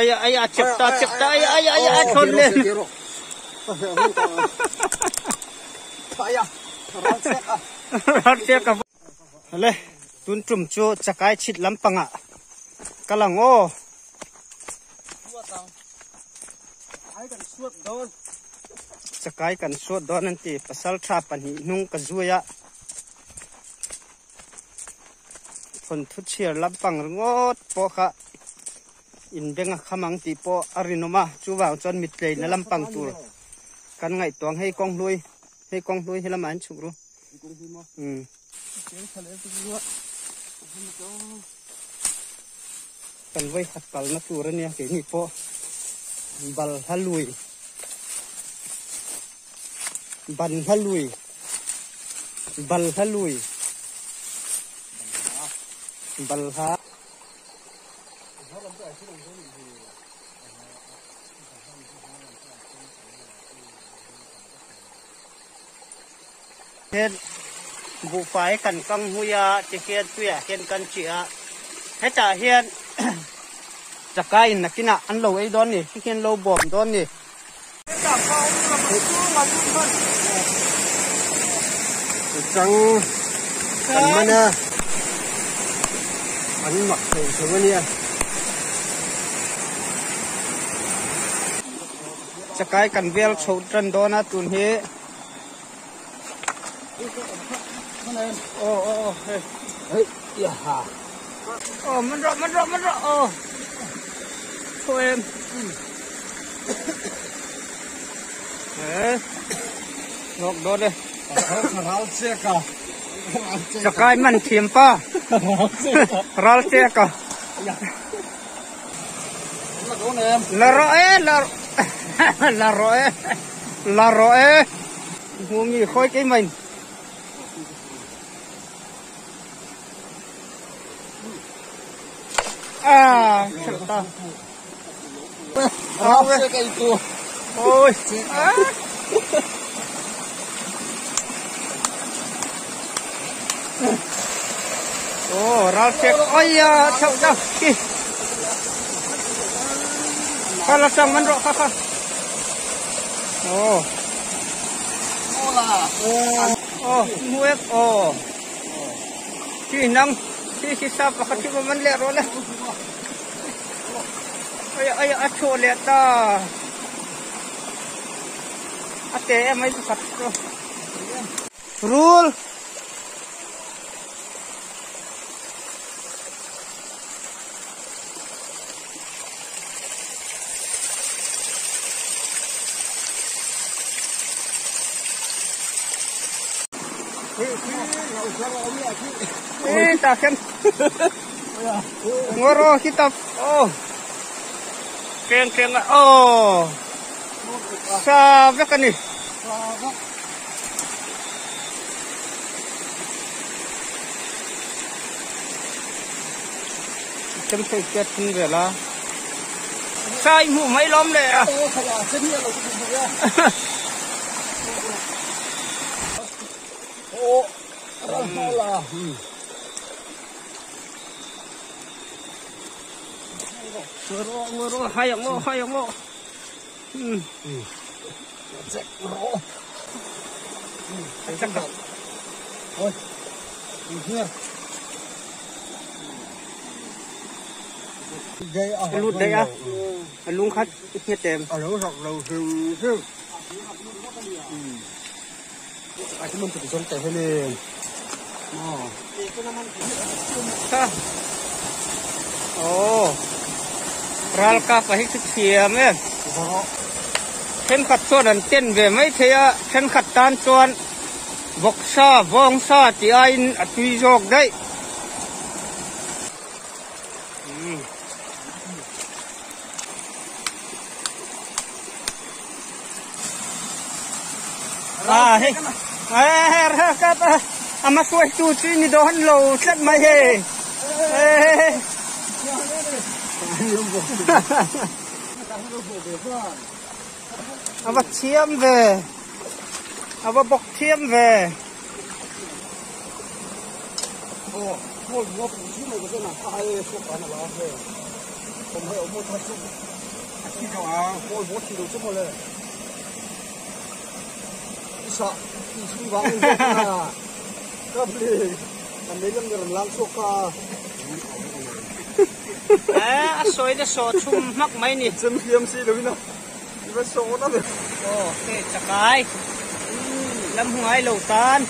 Aya aya chep ta chep ta aya aya aya a thlawn len. Ral chek a. Le tun tum chu chakai chhit lampangah ka lang aw. Chakai kan suat dawn an ti pasal tha pahnih hnung ka zui a. Thawnthu chhiar lampang ringawt pawh kha inbeng a kham ang tih pawh a rinawm a, chuvang chuan mittleina lampang tur kan ngaihtuah ang. Hei kawng hlui, hei kawng hlui helamah an chhuk ru. Umm. Kan vawi khat kalna tur a nia keini pawh balhla lui banhla lui balhla lui balhla. Hian buhfai kan kang hmui a tihian tuiah hian kan chih a hetah hian chakai in nakinah an lo ei dawn a ni hei hian lo bawm dawn a ni. Chang kan man a an mak thei tho a nia. Chakai kan vel chho tan dawn a tun hi. Aw man rawh man rawh man rawh aw thaw em eh lawk dawn e ral chek a chakai man thiam pa ral chek a la rawh e la la rawh e La rawh e. Hmu mi khawi kei mai. Ah, khelh ta. Ôi. Oh, ral chek. Ôi à, chậu đâu. Kì. Kha la sang man rawh kha kha. Oh. Oh, muek oh. Chi nang chi si sa pakhat hi man leh rawh le. Oi oi a chhuah leh ta. A te em ai pakhat chu. Rul. Ê, ta xem. Ngoro kita. Oh. Keng keng. Oh. Sa vek a ni. Chem thei chiat thung vel a. Sa i hmuh mai lawm le a. Ngoro hai ang aw hai ang aw. Lut daih a, a lung kha nghet em. A lo rak lo hrim hrim. A chu man zawng teh hian in. Aw ralkap a hi chu thiam em. Thenkhat chuan an ten ve mai thei a, thenkhat tan chuan vawksa, vawngsa tih aiin a tui zawk daih. À hei a ma suai tu chu ni dawn lo tlat mai hei. A va thiam ve a va bawk thiam ve. A sawi na saw chhum hmak mai ni. Aw hei chakai lam hu ngai lo tan.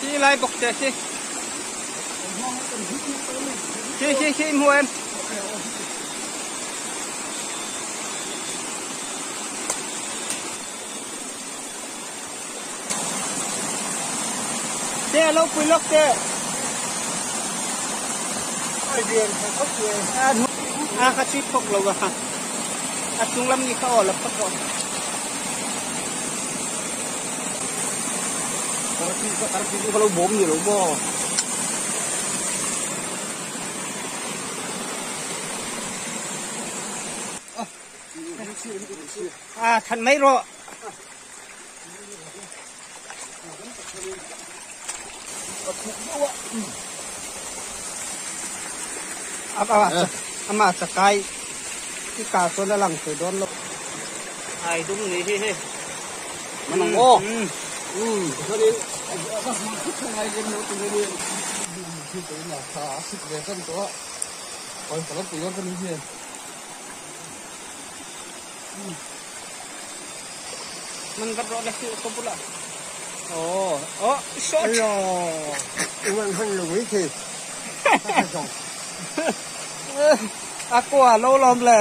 Khi lai bawk te khi. Khi khi khi hmu em. Te lo pui lawk te. A kha chhui phawk lo a. A chung lam ni kha aw la phawt rawh. A that mai rawh. Amah chakai i kar chuan a lang thei dawn lo. Ai dum ni hi hei. Man vat rawh le khi ka bulah. Aw, oh, short. A kua lo lawm le.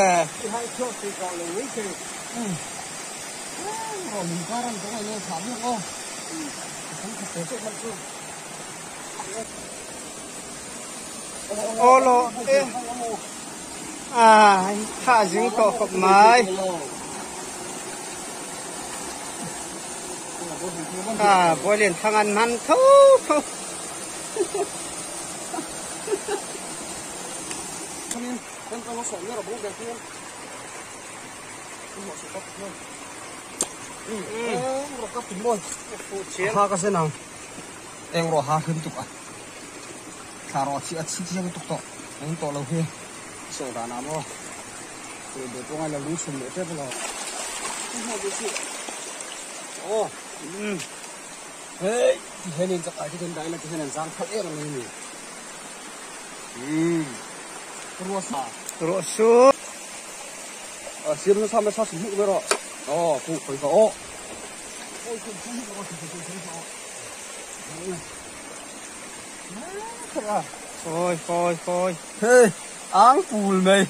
Aw lo e. A tha zing tawh khawp mai. A Bawilen thang an man tho tho. Ha ka senang eng ro ha hrim tuk a thla ro chi a chi chiang tuk to eng to lo hi so da na mo tu be to ngai la lung chum le tep lo oh hey ti henin chak ai ti den dai la ti henin zang thal em mai ni ro sa Ro su. A siam na sa ma sa su mu ro oh ku khoi ka o Khoi khoi khoi. Hey ang pul mai.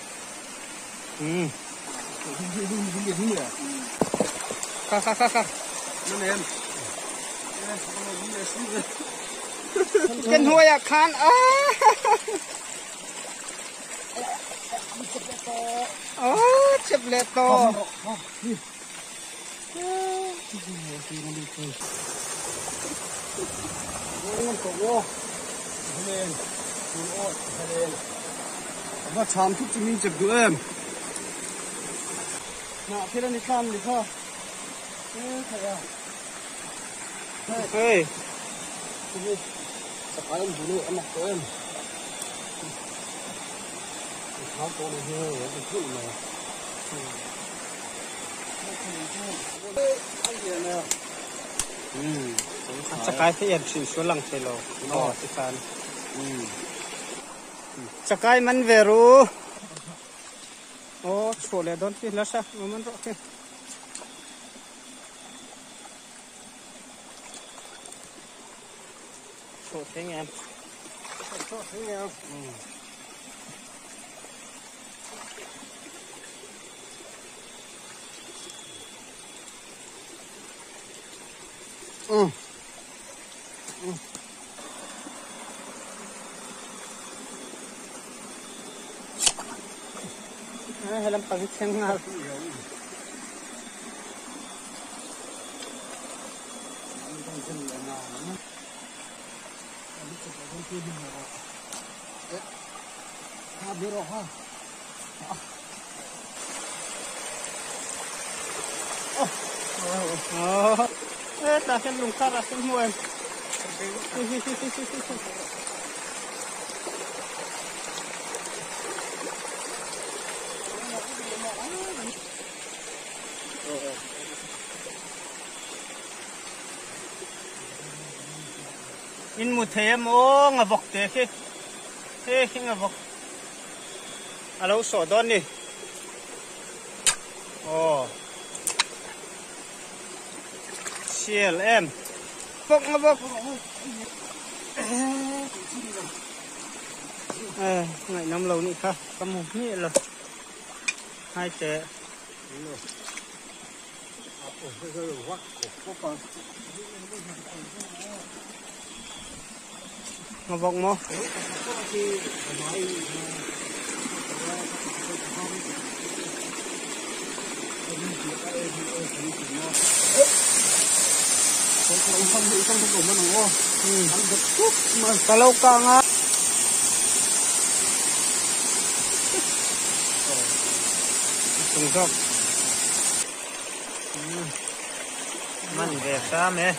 Kha kha kha kha. Kan hnuai ah khan a. Oh, chep le to. Va cham thuk chu min chep duh em. Na thil ani thlam ni kha. Hey. Sakai em bulu amak to em. Thau to ni he he thu mai. Chakai the em chin su lang thei lo. Oh, ti khan. Chakai man ve ru. Oh, chho le don ti la sa man ro ke. Chho theng em. Chho theng em. He lam pang thleng nghal. Tah hian lung kharah hian hmu em? In mu thei em aw nga vawk te khi he khi nga vawk a lo sawh dawn ni aw sial em vawk nga vawk e ngaihnawm lo nih kha ka hmu hmiah lo hai teh. Nga vawk maw? Ka lo kang a. Chung zawk. Man ve hram e.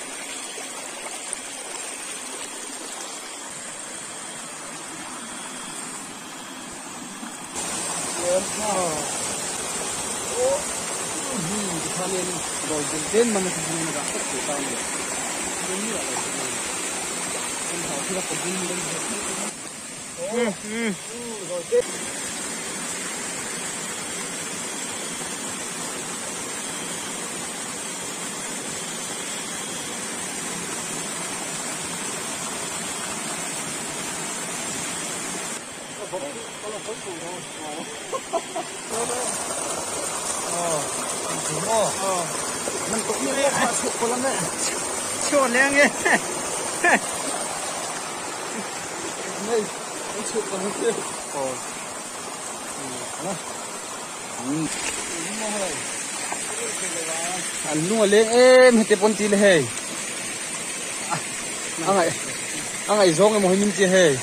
An lung a leng em heti pawn ti le hei a ngaih a ngaihzawng emaw hi min tia hei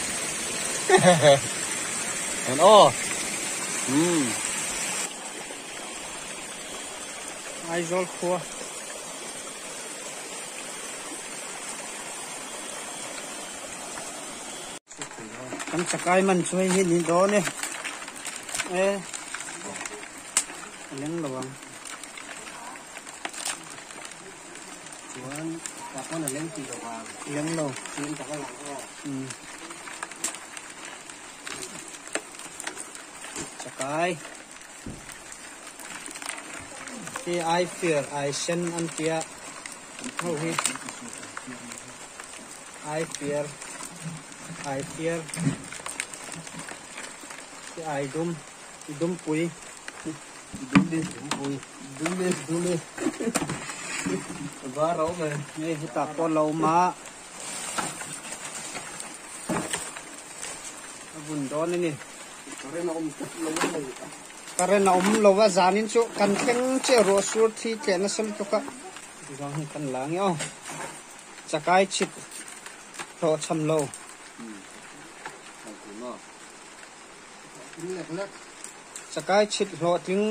en aw umm. Aizawl khua. Kan chakai man chu hei hi ni dawn e e a leng lo ang chuan tah pawn a leng tih lo ang leng lo chuan tak a lang aw um chakai hi ai fir ai sen an tia ho hi. Ai piar ai piar hi ai dum dumpui dumpui dumi var a awm e hei hetah pawh lo awm a a vun dawn a ni current a awm tlat lo a hei current a awm lo a zanin chu kan thleng chiah ruah sur thi tleh nasa lutuk a zawng hi kan la ang e aw. Chakai chhit hlawh cham lo. Chakai chhit hlawh tling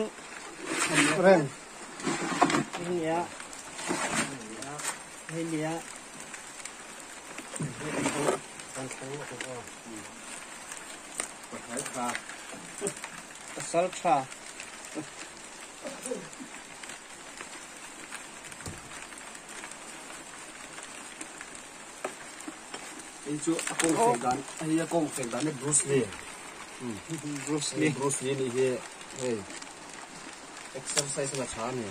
reng. Hei nia. Hei nia. Pasal tha. Hei chu a kawng fek dan hei a kawng fek dan hi Bruce Lee Bruce Lee Bruce Lee nih hi hei exercise la tha a ni.